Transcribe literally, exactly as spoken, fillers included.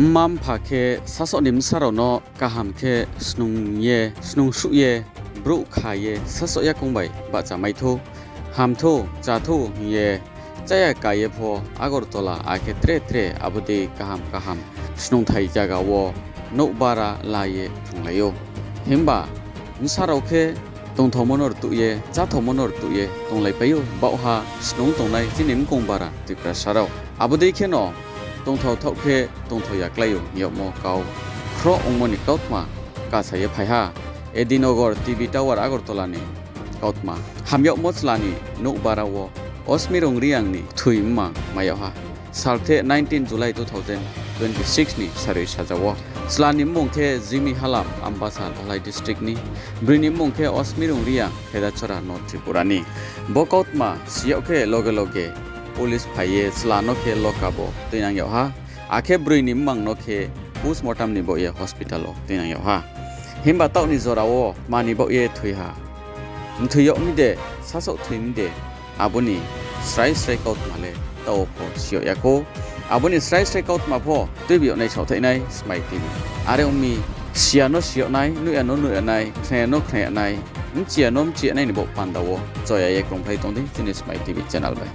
Mma-mpha khe sasaoh ni bsa rao no kaham khe snung ye, snungsuh ye, brouh kha ye sasaoh yakoung bai bahcha mai thou, ham thou, chá thou hing ye, cháya ka ye pho Agartala akhe tre tre abo dei kaham kaham snungthai zaga wo nouh bara la ye phrunglai ou. Himba bsa rao khe tongthaomo no rtuh ye, cháthaomo no rtuh ye tonglaipai ou, baohha snung tongnai chini mkoung bara Tiprasa rao. Abo dei kheno tongthao thaoh khe tongthao ya klái ou hing yagmo kau khroh ongmo ni kautma kasa ye phai ha. Edinogar T V Tower Agartala ni kautma. Ham yagmo chla ni nouh bara wo Osmirung Reang ni kthoi mmang mai yag ha. Salthe nineteen July two thousand twenty-six ni sarui saja wo. Chla ni mmung khe Jimi Halam, Ambasa, Dhalai district ni. Broi ni mmung khe Osmirung Reang, Khedachora, North Tripura ni. Bo kautma si yag khe loge loge police phai ye chla no khe lock-up wo tuinang yag ha. Akhe broi ni mmang no khe postmortem ni baoh ye hospital wo tuinang yag ha. Himba taoh ni jora wo mani baoh ye thoi ha. Mthoi yag mi de, sasaoh thoi mi de, abo ni srai srai kautma le taoh wo pho si yag ya khou. Abo ni srai srai kautma pho tuibi yag nai, saohthai nai, smai tuibi. Are ong mi, si ya no si yag nai, nuh ya no nuh ya nai, khna ya no khna ya nai, mchi ya no mchi ya nai ni baoh panda wo choya ye krungphlai tong di chini Smai T V channel bai.